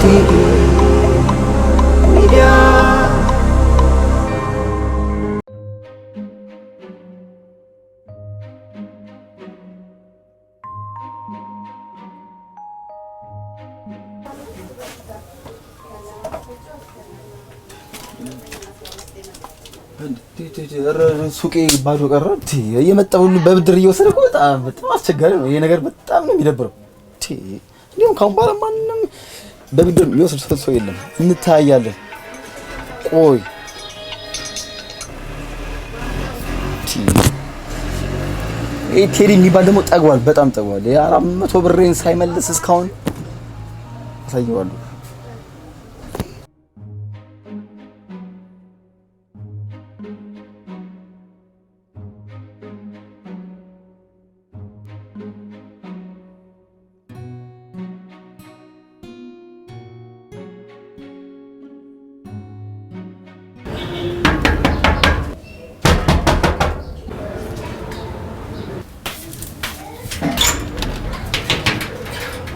ቲቪ ሚድያ። ቲ- ቲ- ቲ- ኧረ ሱቄ ባዶ ቀረ። ቲ- እየመጣ ሁሉ በብድር እየወሰደ እኮ በጣም በጣም አስቸጋሪ ነው ይሄ ነገር። በጣም ነው የሚደብረው። ቲ- እንዲሁም ካሁን በኋላ ማንም በብድር የሚወስድ ሰው ሰው የለም። እንታያለን። ቆይ ቲ- ይሄ ቴዲ የሚባል ደግሞ ጠግቧል፣ በጣም ጠግቧል። የአራት መቶ ብሬን ሳይመልስ እስካሁን አሳየዋለሁ።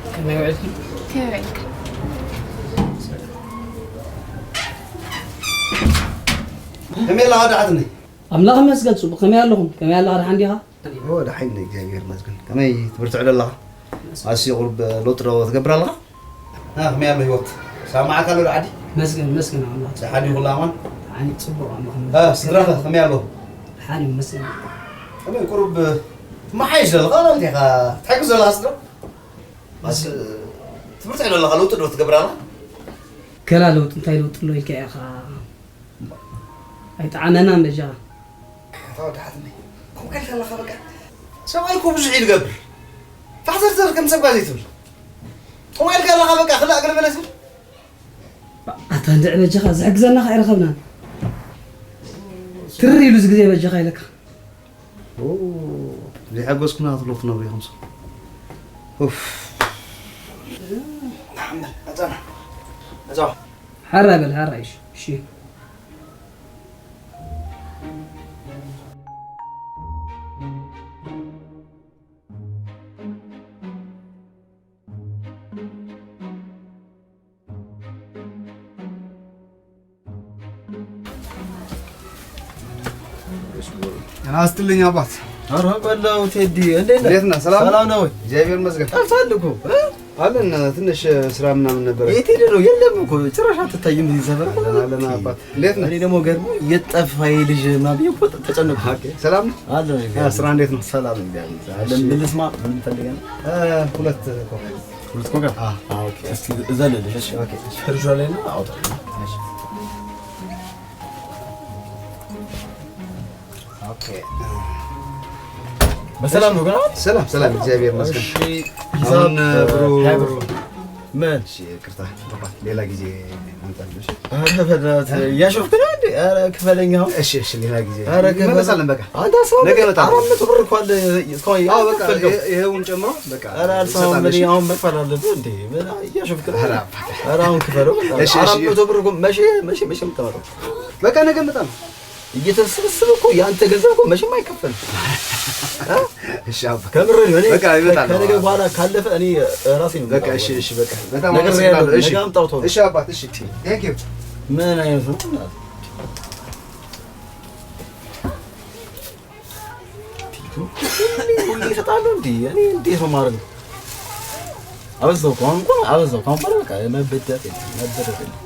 ከመይ ውዒልኪ? ከመይ ውዒልካ? ከመይ ኣለኻ ደሓትኒ? ኣምላኽ ይመስገን ጽቡቕ። ከመይ ኣለኹም? ከመይ ኣለኻ? ደሓን ዲኻ? ኦ፣ ደሓን ነኝ፣ እግዚኣብሔር ይመስገን። ከመይ ትብርትዕ ዶ ኣለኻ? ኣስዮ ቁሩብ ለውጢ ዶ ትገብር ኣለኻ? አ፣ ከመይ ኣሎ ህይወት? ሰማዕካ ኣሎ ዶ ዓዲ? መስገን፣ መስገን ኣምላኽ። ደሓን እዩ ኩሉ ኣማን? ደሓን እዩ፣ ጽቡቕ ኣምላኽ አ፣ ይመስገን። ስድራኸ ከመይ ኣሎ? ደሓን እዩ፣ መስገን። ከመይ ቁሩብ ትመሓየሽ ዘለኻ፣ ኣላ እንዲኻ ትሕግዝ ዘለኻ ስድራ? ኣስ-፣ ትብርትዕ ዶ ኣለኻ? ለውጢ ዶ ትገብር ኣለኻ? ከላ ለውጢ፣ እንታይ ለውጢ ኣሎ ኢልካ ኢኻ? ኣይጠዓመናን በጃኻ። ኣታ ወዲ ሓትነይ፣ ከምኡ ኢልካ ኣለኻ በቃ። ሰብኣይ እኮ ብዙሕ እዩ ዝገብር። ፋሕተርተር ከም ሰብካ ዘይትብል። ከምኡ ኢልካ ኣለኻ በቃ፣ ክላእ ገለ መለ ትብል። ኣታ እንድዒ በጃኻ፣ ዝሕግዘና ከኣ ኣይረኸብናን። ትርር ኢሉ እዚ ግዜ በጃኻ ኢለካ። ኦ፣ ዘይሓገዝኩና ክትብሉ ክትነብሩ ኢኹም ሰብ። ኡፍ። ንሓመል፣ ኣጻና። ኣጻዋ። ሓራይ በል፣ ሓራይ፣ እሺ፣ እሺ። ጤና ይስጥልኝ አባት። ኧረ በለው ቴዲ፣ እንዴት ነህ? እንዴት ነህ? ሰላም ነው? ሰላም ነው ወይ? እግዚአብሔር ይመስገን። ጠፍተሃል እኮ፣ እ? አለን፣ ትንሽ ስራ ምናምን ነበረ። የት ሄደህ ነው? የለም እኮ፣ ጭራሽ አትታይም እዚህ ሰፈር እኮ። አለን፣ አለን አባት። እንዴት ነህ? እኔ ደግሞ ገርሞ የት ጠፋ ይሄ ልጅ ምናምን ብዬ እኮ ተጨነቅኩ። ኦኬ፣ ሰላም ነው? አለን፣ አ፣ ስራ እንዴት ነው? ሰላም ነው፣ እግዚአብሔር ይመስገን። እሺ። ምን ልስማ? ምን ፈልገህ ነው? እ፣ ሁለት ኮካ። ሁለት ኮካ? አ። አ፣ ኦኬ። እስቲ እዘልልሽ፣ እሺ? ኦኬ። ፍሪጅ ላይ ነው፣ አውጣ። እሺ። ኦኬ። በሰላም ነው ግን? ሰላም፣ ሰላም፣ እግዚአብሔር ይመስገን። እሺ፣ አሁን ሂሳብ፣ ብሩ ሃያ ብር። ምን? እሺ፣ ይቅርታ፣ ሌላ ጊዜ አምጣልሽ። ኧረ በእናትህ፣ እያሾፍክ ነው እንዴ? ኧረ ክፈለኝ አሁን። እሺ፣ እሺ፣ ሌላ ጊዜ ኧረ ክፈል። እንመለሳለን፣ በቃ። አንተ አስበው፣ ነገ እመጣለሁ። አራት መቶ ብር እኮ አለ እስካሁን አዎ፣ በቃ፣ ያልከፈልከው። የ-፣ ይኸውን ጨምሮ፣ በቃ፣ ኧረ አልሰማም፣ እንሰጣለን፣ እኔ እሺ? አሁን መክፈል አለብህ እንዴ? ምን እያሾፍክ ነው? ኧረ አባቴ። ኧረ አሁን ክፈለው። እሺ፣ እሺ። አራት መቶ ብር እኮ መቼ፣ መቼ፣ መቼ የምታመጣው? በቃ፣ ነገ እመጣለሁ። እየተሰበሰበ እኮ ያንተ ገንዘብ እኮ መቼም አይከፈልም። እ? እሺ አባ። ከምር ነው። እኔ በቃ ይመጣል። ከነገ በኋላ ካለፈ እኔ ራሴ ነው በቃ የምመጣው። እሺ፣ እሺ፣ በቃ በጣም ነግሬሃለሁ። አመሰግናለሁ። እሺ። ነገ አምጣው ተው። እሺ አባት፣ እሺ። Thank you። ምን አይነት ነው? ሁሌ ይሰጣሉ እንዴ? እኔ እንዴት ነው ማድረግ? አበዛው እኮ፣ አሁን እኮ አበዛው። ከአሁን በኋላ በቃ መበደር የለም፣ መበደር የለም።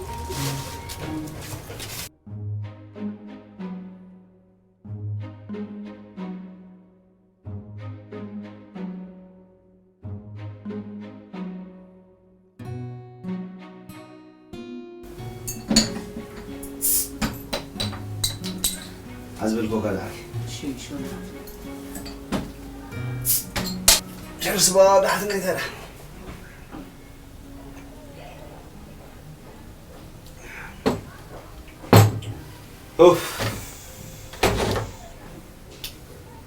ኣዝብል ኮካ ደኣ። እሺ፣ እሺ፣ ወላ። ቸርስ በላ፣ ደሓት ነይ ተራ። ኡፍ።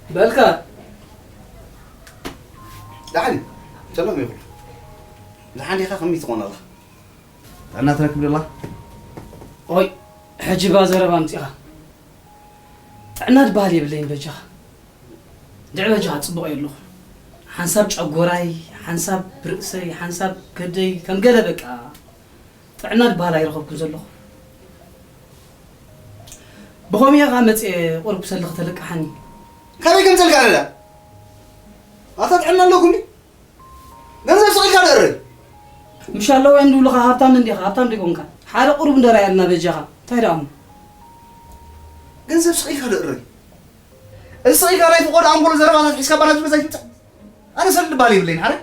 በልካ። ደሓን እዩ። ሰላም ይኹን። ደሓን ዲኻ? ከመይ ትኾን ኣለኻ? ጥዕና ትረክብ ደላ? ኦይ፣ ሕጂ ባ ዘረባ ኣምጺኻ። ጥዕና ዝበሃል የብለይን በጃኻ። እንድዒ በጃኻ ጽቡቕ የለኹን። ሓንሳብ ጨጎራይ፣ ሓንሳብ ርእሰይ፣ ሓንሳብ ከብደይ ከም ገለ በቃ ጥዕና ዝበሃል ኣይረኸብኩን ዘለኹ። ብኸምኡ እየ ኸዓ መፅየ ቁሩብ ሰልኺ ተለቃሓኒ። ካበይ ከምፀልካ ኣነዳ? ኣታ ጥዕና ኣለኩም ድዩ? ገንዘብ ስቕ ኢልካ ደእረይ። ምሽ ኣለዉ እዮም ዝብሉኻ፣ ሃብታም እንዲኻ፣ ሃብታም ዶ ኣይኮንካን? ሓደ ቁሩብ እንደራየልና በጃኻ። እንታይ ደኣ እሞ? ገንዘብ ስቕ ኢልካ ደእረይ። እዚ ስቕ ኢልካ ናይ ፍቖዶ ኣንጎሎ ዘረባታት ሒዝካ ባና ዝበዛ ይምጻእ። ኣነ ሰልዲ ባል የብለይን፣ ሓረ?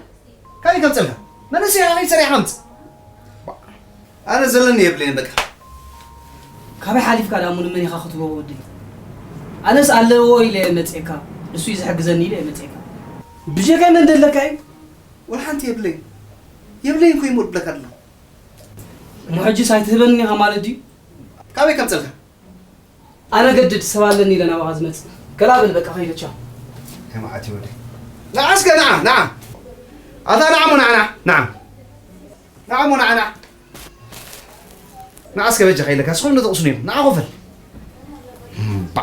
ካበይ ከምጸልካ? መንእሰይ ኢኻ፣ ከይድ ሰሪሕካ ኣምጽእ። ኣነ ዘለኒ የብለይን፣ በቃ። ካበይ ሓሊፍካ ደኣ እሞ ንመን ኢኻ ክትህቦ ወደይ? ኣነስ ኣለዎ ኢለ እየ መጺኤካ፣ ንሱ እዩ ዝሕግዘኒ ኢለ እየ መጺኤካ። ብጀካይ መን ደለካ እዩ? ወላ ሓንቲ የብለይን። የብለይን እኮ ይሞት ብለካ ኣለኹ። እሞ ሕጂስ ኣይትህበንን ኢኻ ማለት ድዩ? ካበይ ከምጸልካ? ኣነ ገድድ ሰብ ኣለኒ ኢለ ናባኻ ዝመጽእ። ገላ በል በቃ ከይደ ቻው። ከመዓት ይወደ። ንዓ እስከ ንዓ፣ ንዓ። ኣታ ንዓ እሞ ንዓ፣ ንዓ፣ ንዓ። ንዓ እሞ ንዓ፣ ንዓ። ንዓ እስከ በጃ ከይለካ፣ ንስኹም ዶ ተቕስኑ እዮም? ንዓ ኮፈል። እምባ።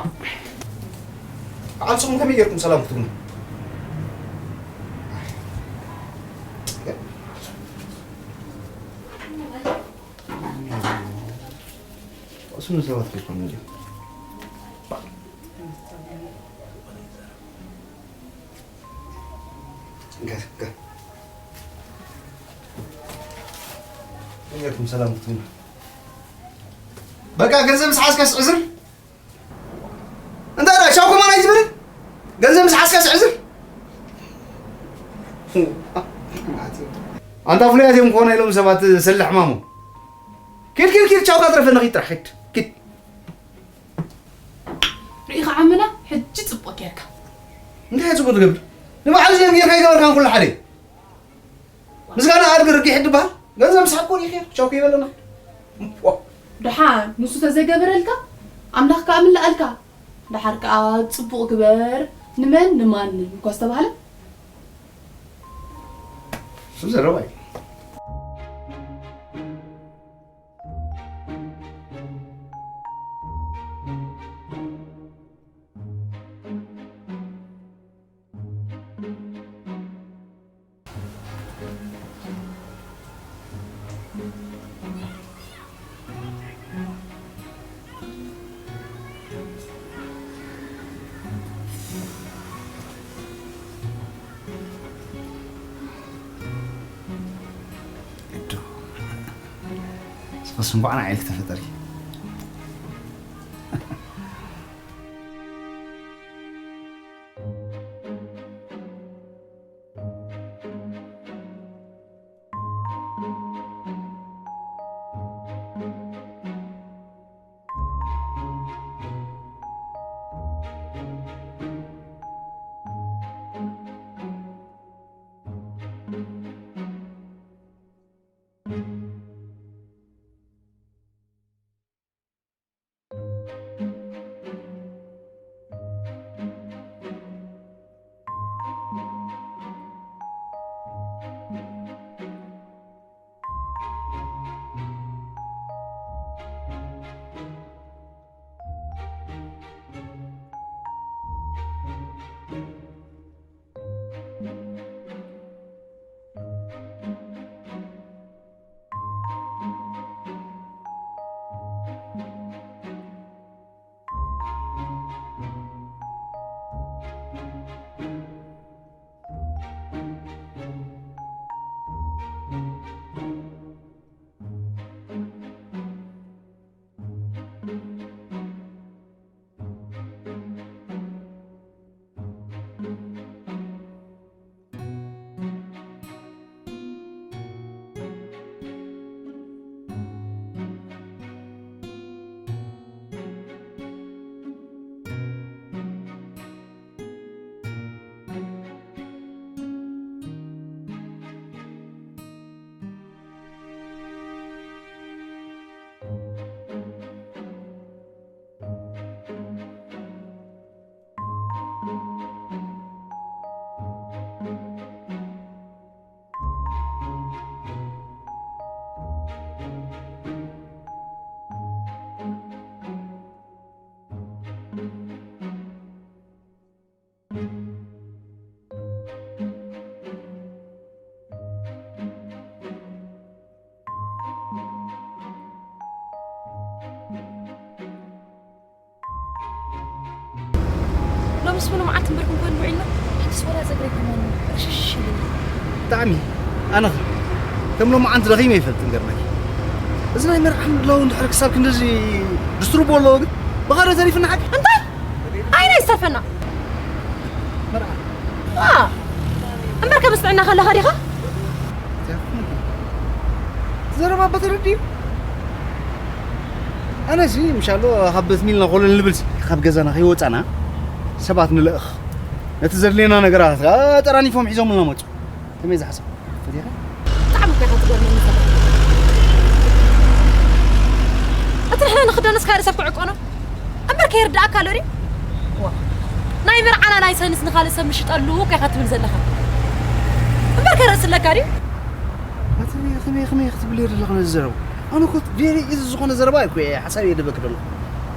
በዓል ስኹም ከመይ ጌርኩም ሰላም ክትብሉ? ቅስኑ ሰባት ከይኮኑ እዮም። ገ-፣ ገ-፣ ጌርኩም ሰላም ክትብሉ። በቃ ገንዘብ ምስ ሓዝካስ ዕዝር። እንታይ ደኣ ሻው ከማን ኣይትብል? ገንዘብ ምስ ሓዝካስ ዕዝር። ኣንታ ፍሉያት እዮም ክኾኑ ኢሎም ሰባት ሰለ ሕማሞም። ኪድ፣ ኪድ፣ ኪድ፣ ቻው ካትረፈና ኪድ ጥራሕ፣ ኪድ፣ ኪድ። ርኢኻ ዓምና፣ ሕጂ ጽቡቕ ጌርካ። እንታይ ጽቡቕ ትገብር? ንባዕሉ ዝገብ ጌርካ ይገበርካን ኩሉ ሓደ። ምስጋና ኣድጊ ርጊሕ ድበሃል። ገንዘብ ምስ ሓኮር ይኸይር፣ ቻው ከይበለና። ዋ። ደሓን፣ ንሱ ተዘይገበረልካ፣ ኣምላኽ ከኣ ምላኣልካ። ደሓር ከኣ ጽቡቕ ግበር፣ ንመን ንማንን እኳ ዝተባህለ። እሱ ዘረባ እዩ። እዶ፣ እስኸስ እንኳዕ ንዓይ ኢልኪ ተፈጠርኪ። ስምኑ መዓልቲ እምበር ክንኮን ውዒልና፣ ሕጅስ ወላ ዘግረ ከማን ርሽሽ ኢሉኒ። ብጣዕሚ ኣነኸ ከም ሎማዓንቲ ደኺመ ይፈልጥን ገርመኪ። እዚ ናይ መርዓ ምድላው እንድሕር ክሳብ ክንድዚ ድስትሩብ ኣለዎ ግን ብኻዶ ተሪፍና ሓቂ እንታይ ዓይና ይስተፈና መርዓ ዋ እምበር ከም ስጥዕና ከለኻ ዲኻ ዘረባ በተረድዩ ኣነሲ ምሻሎ ካብ ቤት ሚልና ኮለል ንብልሲ ካብ ገዛና ከይወፃና ሰባት ንልእኽ ነቲ ዘድልየና ነገራት ጠራኒፎም ሒዞምልና መፁ ከመይ ዝሓሰብ ፈቲኻ ብጣዕሚ እኮ ኢኻ ትገርመኒ ዘለኻ እቲ ንሕና ንኽደንስ ካደ ሰብ ክዕቆኖ እምበር ከይርድኣካ ኣሎ ድዩ ናይ መርዓና ናይ ሰንስ ንኻልእ ሰብ ምሽጠሉ እኮ ኢኻ ትብል ዘለኻ እምበር ከርእስ ኣለካ ድዩ ከመይ ከመይ ክትብል እየ ዘለኹ ነዚ ዘረባ ኣነ ኮ ቬሪ ኢዚ ዝኾነ ዘረባ እኮ እየ ሓሳብ እየ ደበክ ደለኹ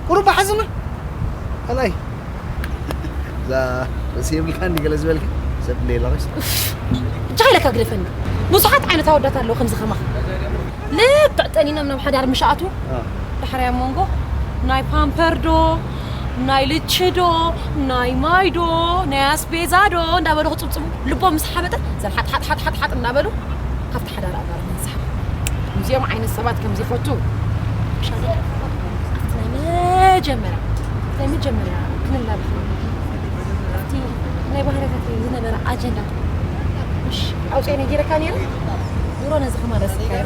ቁሩብ ሓዝና ካልኣይ እዛ ርእሲ የብልካ እንዲ ገለ ዝበልካ ሰብ እንደ የለኸሽ ጃሂለካ ግደፈኒ ብዙሓት ዓይነት ኣወዳት ኣለዉ ከምዚ ከማኻ ልክዕ ጠኒኖም ናብ ሓዳር ምሽ ኣትዉ ዳሕራይ ኣብ መንጎ ናይ ፓምፐር ዶ ናይ ልቺ ዶ ናይ ማይ ዶ ናይ ኣስቤዛ ዶ እንዳበሉ ክፅብፅቡ ልቦም ምስ ሓበጠ ዘን ሓጥሓጥሓጥሓጥ እንዳበሉ ካብቲ ሓዳር ኣጋር ንስሓብ ከምዚኦም ዓይነት ሰባት ከም ዘይፈቱ ናይ መጀመርያ ናይ መጀመርያ ክንላለ ኣብቲ ናይ ባህርያታት ዝነበረ ኣጀንዳ ኣውፅኦ ነጊረካ ነይረ ድሮ ነዚ ከማን ረሲዕካዮ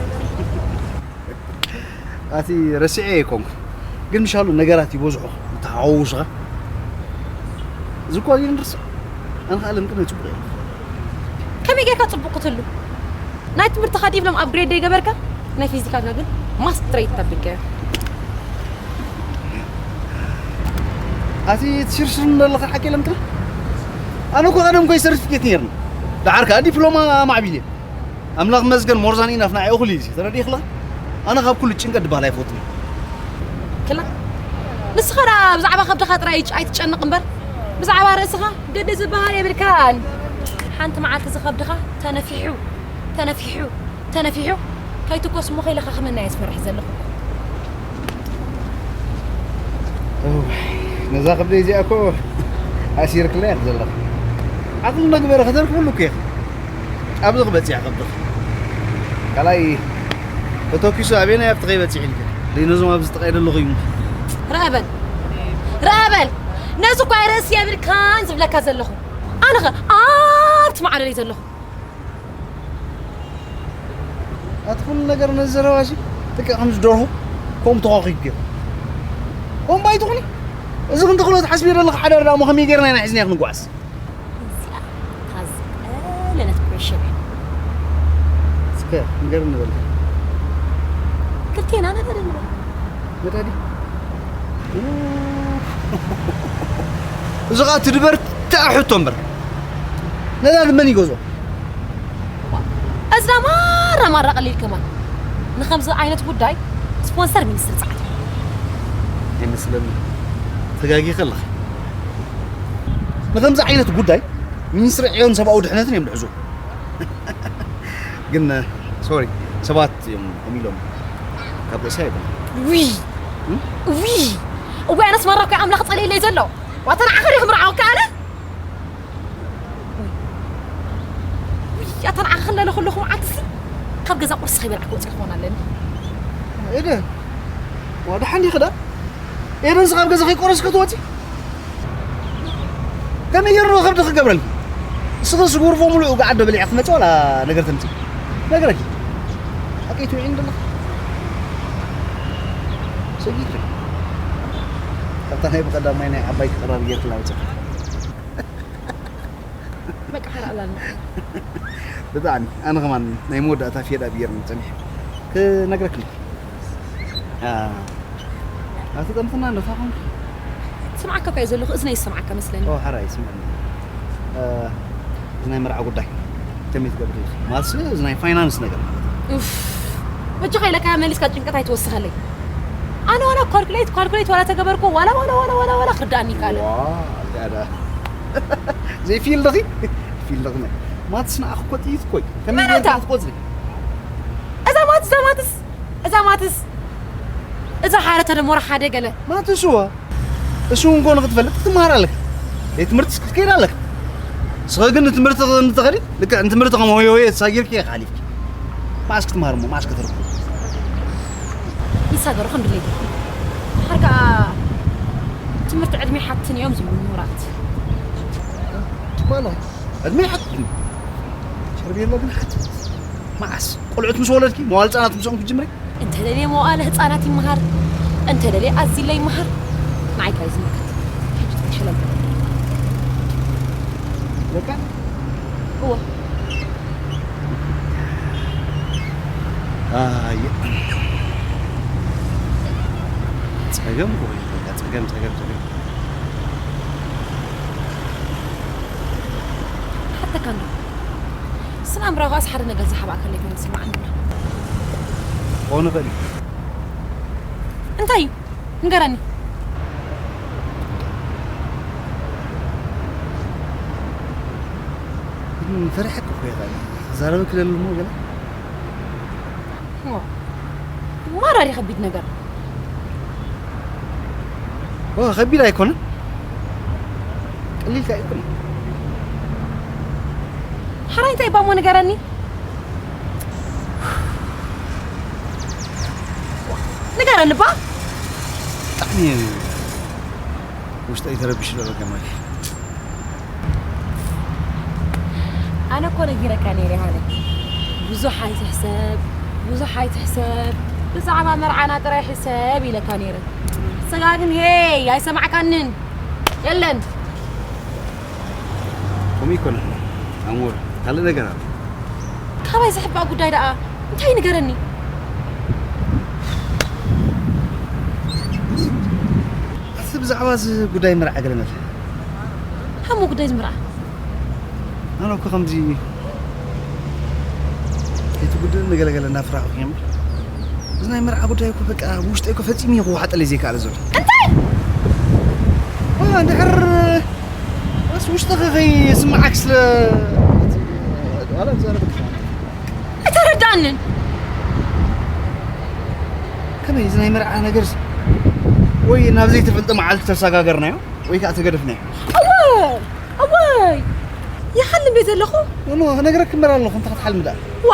ኣቲ ረሲዐ ኣይኮንኩ ግን ምሻሉ ነገራት ይበዝሑ ተሓዋውስኻ እዚ እኳ ግን ርስ ኣነ ከዓ ለምቅነ ፅቡቅ እየ ከመይ ጌርካ ፅቡቅ ክትህሉ ናይ ትምህርትኻ ዲፕሎም ኣፕግሬድ ዘይገበርካ ናይ ፊዚካልካ ግን ማስትሬት ተብልካዮ ኣቲ ትሽርሽር እንደለኻ ሓቂ ለምቅነ ኣነ እኮ ቀደም ኮይ ሰርቲፊኬት ነይርኒ ደሓር ከዓ ዲፕሎማ ማዕቢል እየ ኣምላኽ መስገን ሞርዛን ኢናፍ ንዓይ እኹል እዩ ተረዲእኽላ ኣነ ካብ ኩሉ ጭንቀት ድባል ኣይፈትኒ ክላ ንስኻ ደኣ ብዛዕባ ከብድኻ ጥራይ ኣይትጨነቕ እምበር ብዛዕባ ርእስኻ ግዲ ዝበሃል የብልካን ሓንቲ መዓልቲ እዚ ከብድኻ ተነፊሑ ተነፊሑ ተነፊሑ ከይትኮስ እሞ ከይለኻኽመና እየ ዝፈርሕ ዘለኹ ነዛ ከብደይ እዚኣ እኮ ኣሲርክላ እያ ዘለኹ ዓቕሊ ነግበረ ከተርክብሉ እኮ ኢኻ ኣብዚ ክበፅሕ ከብድኻ ካልኣይ ተተኪሱ ኣበየናይ ኣብቲ ከይበፅሕ ኢልካ ዘይነዞም ኣብዚ ጥቃይ ዘለኹ እዩ ረኣበል ረኣበል ነዚ እኳ ርእሲ የብልካን ዝብለካ ዘለኹ ኣነኸ ኣብቲ ማዕለለይ ዘለኹ ኣቲ ኩሉ ነገር ነዚ ዘረባ ሲ ልክዕ ከምዚ ደርሆ ከምኡ ተዃኺኩ ገይሩ ከምኡ ኣይትኹኒ እዚ ክንተኽሎ ትሓስብዮ ዘለኻ ሓዳር ደኣ እሞ ከመይ ጌርና ኢና ሒዝናዮ ክንጓዓዝ እዚኣ እታ ዝቐለለት ኩሽን እያ እስከ ንገር ንበል ክልቴና ነገር ንበል ነዳዲ እዚ ኸዓ ትድበር ተኣሕቶ እምበር ነዳዲ መን ይገዝኦ እዚ ዳ ማራ ማራ ቀሊል ከማን ንከምዚ ዓይነት ጉዳይ ስፖንሰር ሚኒስትር ፃዕት ኣይመስለኒ ተጋጊ ከለኺ ንከምዚ ዓይነት ጉዳይ ሚኒስትሪ ዕዮን ሰብኣዊ ድሕነትን እዮም ድሕዙ ግን ሶሪ ሰባት እዮም ከም ኢሎም ካብ ርእሲ ኣይኮን ውይ ውይ እዋይ ኣነስ ማራ እኮ ኣምላኽ ጸለይለይ ዘሎ ዋታ ንዓኸ ዲኹም ርዓወካ ኣነ ኣታ ንዓኸ ክለለ ከለኹ መዓልትሲ ካብ ገዛ ቁርሲ ከይበልዕኩ ወፂ ክኾን ኣለኒ ኤደ ዋድሓን ዲኽዳ ኤደንስ ካብ ገዛ ከይቆረስ ክትወፂ ከመይ ገይሩ ከብዲ ክገብረልኪ እስኺ ስጉርፎ ሙሉእ ጋዓት ዶ በሊዐ ክመፅእ ዋላ ነገር ተምፅእ ነገረኪ ሓቀይ ትውዒ እንደለኻ ሰጊት ካብታ ናይ ብቐዳማይ ናይ ዓባይ ክቐራር ጌርክላ ወፅኻ በቃ ሓራ ኣላልና ብጣዕሚ ኣነ ከማን ናይ መወዳእታ ፌዳ ብየርኒ ፀኒሐ ክነግረክኒ ኣቲ ጠምትና ነፋኹም ስምዓካ እኮ ዘለኹ እዝነ ይሰምዓካ መስለኒ ሓራይ ስምዕኒ እዚ ናይ መርዓ ጉዳይ ከመይ ትገብር ማለትስ እዚ ናይ ፋይናንስ ነገር ማለት እዩ በጃኻ ኢለካ መሊስካ ጭንቀት ኣይትወስኸለይ ኣነ ዋላ ካልኩሌት ካልኩሌት ዋላ ተገበርኩ ዋላ ዋላ ዋላ ዋላ ዋላ ክርዳእኒ ይካለ ዘይፊል ደኺ ፊል ደኺ ማትስ ንኣኽ እኮ ጥይት እኮ እዩ ከመይ ጌርካ ትቆፅሪ እዛ ማትስ እዛ ማትስ እዛ ማትስ እዛ ሓረ ተደሞረ ሓደ ገለ ማትስ እዋ እሱ እውን ጎኑ ክትፈልጥ ክትመሃር ኣለካ ቤት ትምህርቲ ክትከይድ ኣለካ። ንስኺ ግን ንትምህርቲ ንተኸዲ ልክዕ ንትምህርቲ ከም ሆየ ሆየ ተሳጊርኪ ኢኻ ሓሊፍኪ። መዓስ ክትምሃር እሞ መዓስ ከተርኩ? ይሳገሩ ከም ድሌት። ድሓር ከኣ ትምህርቲ ዕድመ ሓትን እዮም ዝብሉ ምሁራት። ትማላ ዕድመ ሓትን። ሸርቤሎ ግን ሓትን። መዓስ? ቆልዑት ምስ ወለድኪ መዋል ህጻናት ምስኦም ክትጅምሪ? እንተ ደልየ መዋእለ ህጻናት ይመሃር፣ እንተ ደልየ ኣዚለ ይመሃር፣ ንዓይ እንታይ እዩ ዝምልከት? ሕጂ ጥራይ ሸለል በል። በቃ? እወ። ኣየ። ጸገም እኮ እዩ፣ በቃ ጸገም፣ ጸገም፣ ጸገም። ሓተካ እንዶ። ስነ ኣእምራዊ ከኣስ ሓደ ነገር ዝሓባእካ ኣለይ ኮይኑ ዝስምዓኒ ኣሎ። ክኸውን ይኽእል እዩ። እንታይ እዩ? ንገረኒ። ግን ፈሪሐኪ እኮ እየ ቃል። ክዛረበኪ ደሊ እሞ ገለ። ዋ፣ ማራ ድዩ ከቢድ ነገር? ኦ፣ ከቢድ ኣይኮነን። ቀሊል ከኣ ኣይኮነን። ሓራይ እንታይ እባ እሞ ንገረኒ። ንገረኒ እባ። ብጣዕሚ ውሽጠይ ተረቢሹ ዘሎ ከማይ። ኣነ እኮ ነጊረካ ነይረ ሃነ። ብዙሕ ኣይትሕሰብ፣ ብዙሕ ኣይትሕሰብ። ብዛዕባ መርዓና ጥራይ ሕሰብ ኢለካ ነይረ። ስጋ ግን ሄይ ኣይሰማዕካንን። የለን። ከምኡ ይኮነ ኣሞር፣ ካልእ ነገር ኣሎ። ካባይ ዝሕባእ ጉዳይ ደኣ እንታይ ንገረኒ? እስቲ ብዛዕባ እዚ ጉዳይ መርዓ ገለ መለ። ሃሞ ጉዳይ እዚ መርዓ? ኣነ እኮ ከምዚ እቲ ጉዳይ ንገለገለ እናፍራሕኩ እየ እምበር። እዚ ናይ መርዓ ጉዳይ እኮ በቃ ብውሽጠይ እኮ ፈጺሙ እዩ ክወሓጠለይ ዘይከኣለ ዘሎ። እንታይ? ዋ፣ እንድሕር በስ ውሽጥኺ ከይስምዓክ ስለ ዋላ ዝዛረበኪ ኣይተረዳእንን። ከመይ እዚ ናይ መርዓ ነገርስ ወይ ናብ ዘይትፈልጦ መዓልቲ ተሰጋገርናዮ ወይ ከዓ ተገደፍናዮ? እወ፣ እወይ፣ ይሓልም ቤት ዘለኹ። እሞ ክነግረኪ እምበር ኣለኹ፣ እንታይ ክትሓልሚ ደኣ? ዋ፣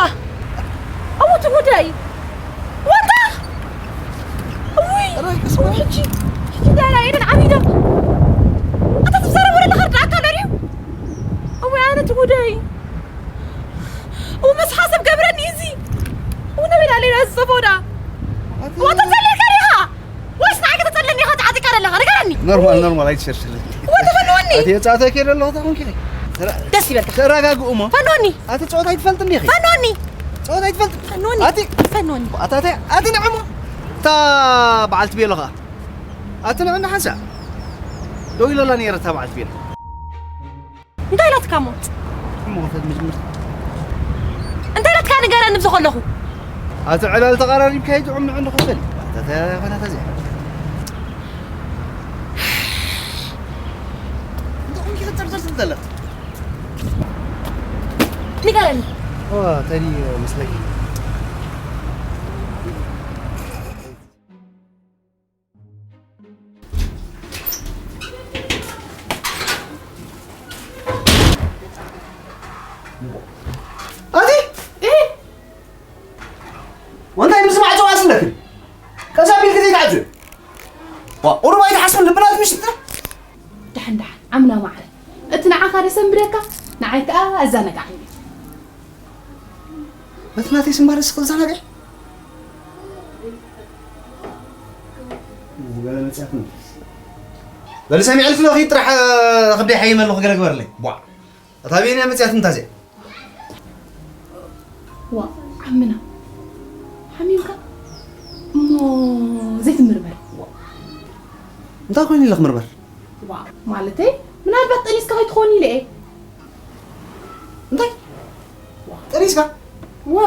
እሞ እቲ ጉዳይ፣ ወንታ! እውይ፣ ራይ፣ እውይ፣ ሕጂ፣ ሕጂ እንታይ ኢላ ኤደን ዓቢዳ? ኣታ ትዛረብ ወለኻ ርድኣካ ኣሎ ድዩ? እወ፣ ኣነ እቲ ጉዳይ። እወ፣ ምስ ሓሰብ ገብረኒ እዚ። እወ፣ ነበዳ ሌላ ዝጸፈው ደኣ። ኣቲ ወንታ ዘለካ ዲኻ? ወይስ ንዓይ ከተጸልለኒ ኢኻ ተዓጢቃ ዘለኻ? ንገረኒ። ኖርማል፣ ኖርማል፣ ኣይትሸርሽር። እወ፣ ተፈንወኒ። ኣቲ የጻተኪ ዘለኹ ታኹን ኪ። ተራ-፣ ደስ ይበልካ። ተረጋግኡ እሞ። ፈንወኒ። ኣቲ ጸወታ ኣይትፈልጥን ዲኺ? ፈንወኒ። ጸወታ ኣይትፈልጥን? ፈንወኒ። ኣቲ ፈንወኒ። ኣታተ፣ ኣቲ ንዕሞ። እታ በዓልቲ ቤሎ ኸኣ። ኣቲ ንዕና ሓንሳእ። ደው ኢለላ ነይረ እታ በዓልቲ ቤሎ። እንታይ ኢላትካ እሞ? እሞ ክፈት መጀመርታ። እንታይ ኢላትካ ንገረኒ ብዚ ከለኹ? ኣቲ ዕላል ተቐራሪብካ እዩ ጥዑም ንዕንዱ ክፈል። ኣታ ተ-፣ ኾነ ተዚያ። እንታይ ኾንኪ ክትጨርጨር ትብል ዘለኺ? ንገረኒ። ኦ፣ ተዲ መስለኪ። ኣቲ? እ? ወንታይ ምስ ማዕጾ ኣስለክን? ቀስ ኣቢልክ ዘይትዓጽዮ? ዋ፣ ቁሩብ ኣይትሓስብን ልብና ትምሽጥና? ደሓን፣ ደሓን፣ ዓምና ማዕረ። እቲ ንዓኻ ደሰንብደካ፣ ንዓይ ከኣ ኣዘናጋዒ እዩ። በቲ ናተይ ስምባር እስኺ ክዘናግዕ? ገለ መጽያት ነው። በል ሰሚዐልኪ ኣለኺ ጥራሕ ከብደይ ሓይመ ኣለኹ ገለ ግበርለይ። ቧዕ። እታ ቤንያ መጽያት እንታዘ? ዋ፣ ዓምና። ሓሚምካ? እሞ ዘይትምርመር። ዋ። እንታይ ኮይኑ ኢለ ክምርመር? ዋ፣ ማለተይ ምናልባት ጠኒስካ ከይትኾን ኢለ እየ። እንታይ? ጠኒስካ? ወ።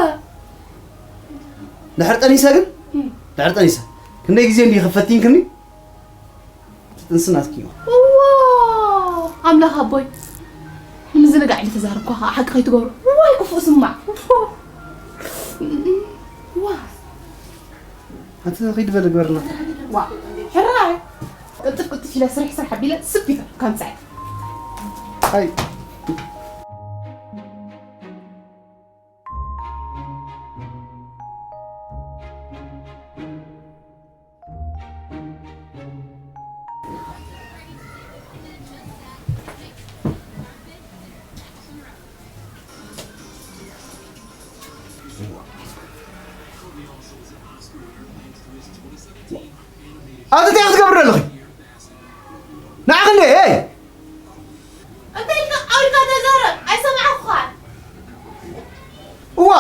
ድሕር ጠኒሰ ግን? እም። ድሕር ጠኒሰ። ክንደይ ግዜ እንዲህ ክፈቲንክኒ? ትጥንስን ኣትኪ እዩ። እዎ፣ ኣምላኽ ኣቦይ። ንምዝንጋዕ ኢለ ተዛረብኳ ኸዓ ሓቂ ከይትገብሮ። ዋይ ክፉእ ስማዕ። ዋ። ኣቲ ኺድ በል ግበርና። ዋ፣ ሕራይ። ቅልጥፍ ቅልጥፍ ኢለ ስርሕ ስርሕ ኣቢለ ስብ ይበል፣ ከምጻይ። ኣይ። ኣቲ እንታይ ክትገብር ኣለኺ? ንዓኺ እንደ፣ ኤይ! እንታይ ኢልካ? ኣውሪድካ ተዛረብ፣ ኣይሰማዕኩኻን። እዋ።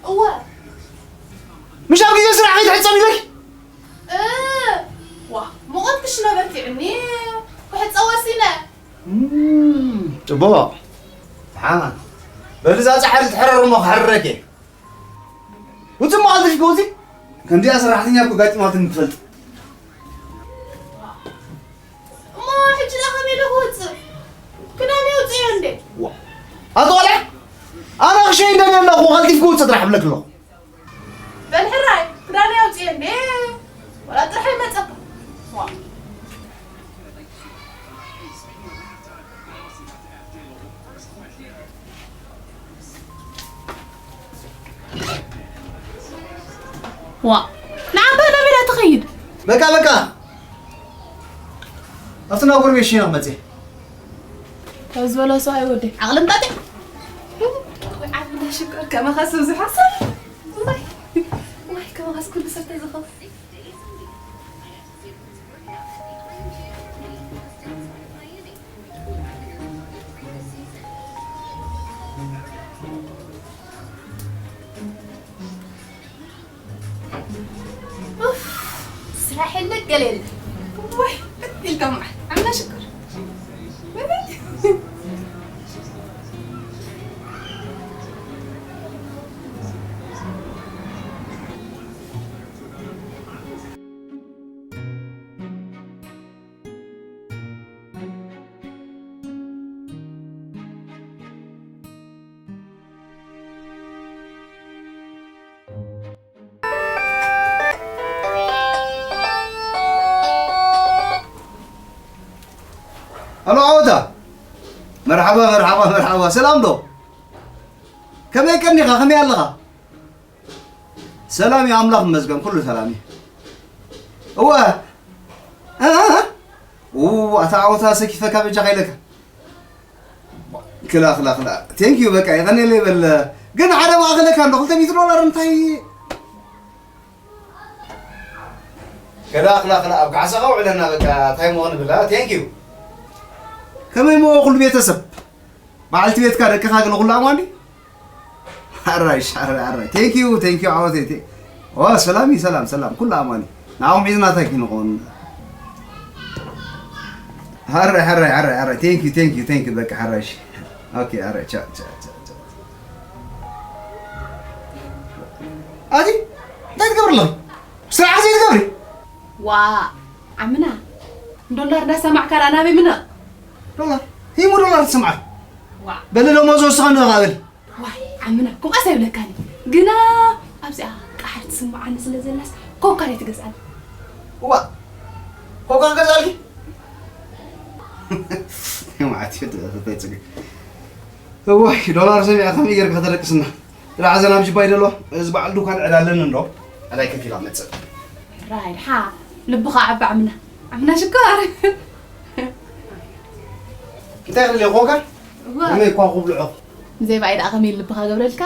እወ። ምሽ ኣብ ግዜ ስራሕ ከይትሕጸብ ኢለኪ? እ፣ ዋ፣ ሙቐት ክሽነ በርቲዑኒ፣ ክሕጸብ ወሲነ። እም፣ ጽቡቕ። ደሓን። በሊ እዛ ጻሕሊ ትሕረር እሞ ክሕርረኪ። ውጽእ እሞ ኣልፊሽ ክወጺ። ከምዚኣ ሰራሕተኛ እኮ ጋጢማትኒ ትፈልጥ። እሞ ሕጂ ደኣ ከመይ ኢለ ክወጽእ? ክዳነይ ኣውጽኤዮ እንዴ? ዋ። ኣቶ ቆልዓ፣ ኣነ ክሸይን ደልየ ኣለኹ፣ ቀልጢፍኪ ውጽእ ጥራሕ እብለኪ ኣለኹ። በል ሕራይ፣ ክዳነይ ኣውጽኤዮ እንዴ? ወላ ጥርሐ ይመጸካ። ዋ። ዋ፣ ንዓባ ናበይ ትኸይድ? በቃ፣ በቃ። ኣብቲ ናብ ጎረቤት ሽና ክመጽእ እየ። ካብ ዝበሎ ሰብኣይ ወደይ ዓቕሊ ምጣጢዕ። ወይ ዓብና ሽኮር፣ ከማኻስ ብዙሓት ሰብ። ዋይ፣ ዋይ፣ ከማኻስ ኩሉ ሰብ ተዝኸው። ኡፍ፣ ስራሕ የለ ገለ የለ። ወይ ኢልካ መዓት ዓምና ሽኮር። ኣሎ ዓወታ፣ መርሓባ፣ መርሓባ፣ መርሓባ። ሰላም ዶ? ከመይ ቀኒኻ? ከመይ ኣለኻ? ሰላም እዩ፣ ኣምላኽ ይመስገን፣ ኩሉ ሰላም እዩ። እወ። እ፣ እ፣ እ። ው፣ ኣታ ዓወታ ሰኪፈካ በጃኻ ኢለካ። ክላ፣ ክላ፣ ክላ። ቴንክ ዩ፣ በቃ፣ የቐኔለይ በል። ግን ሓደ ማእኸለካ እንዶ፣ ክልተ ሚእቲ ዶላር እንታይ? ክላ፣ ክላ፣ ክላ፣ ኣብ ካሕሳኻ ውዕለና፣ በቃ፣ እንታይ ምኾን ብላ። ቴንክ ዩ። ከመይ ሞ ኩሉ ቤተሰብ? በዓልቲ ቤትካ፣ ደቅኻ ግን ኩሉ ኣማን ድዩ? ኣራይ፣ ኣራይ፣ ኣራይ። ቴንክ ዩ፣ ቴንክ ዩ፣ ዓወተይ። ቴ-፣ ዋ፣ ሰላም እዩ፣ ሰላም፣ ሰላም። ኩሉ ኣማን እዩ። ንዓኹም ሒዝና እንታይ ክንኸውን? ኣራይ፣ ኣራይ፣ ኣራይ፣ ኣራይ። ቴንክ ዩ፣ ቴንክ ዩ፣ ቴንክ ዩ። በቃ፣ ኣራይ፣ እሺ። ኦኬ፣ ኣራይ፣ ቻ፣ ቻ፣ ቻ፣ ቻ። ኣቲ፣ እንታይ ትገብሪ ኣለኺ? ስራሕ ዘይትገብሪ? ዋ፣ ዓምና፣ ዶላር እንዳሰማዕካ ደኣ ናበይ ምነቕ? ዶላር? ሂሙ ዶላር ትሰምዓል? ዋ። በሊ ደሞዝ ወስኸኒ በል። ዋይ፣ ዓምና፣ ከምኣስ ኣይብለካን። ግና ኣብዚኣ ቃሕር ትስምዓኒ ስለ ዘላስ ኮካ ደይ ትገዝኣኒ? እዋ፣ ኮካ ክገዝኣልኪ? መዓት እዩ፣ ተፈጽገ። እዋይ፣ ዶላር ሰሚዐ ከመይ ጌርካ ከተደቅስና? ጥራሕ ዘና ኣብ ጅባይ ደሎ፣ እዚ በዓል ዱካን ዕዳ ኣለኒ እንዶ፣ ዕዳይ ከፊላ መጽእ። ራይ፣ ሓ፣ ልብኻ ዓቢ ዓምና። ዓምና ሽኮር። እንታይ ክልየ ኮካ? እዋ። ከመይ እኳ ክብልዖ? ብዘይ ብኣይ ደኣ ከመይ ልብኻ ገብረልካ?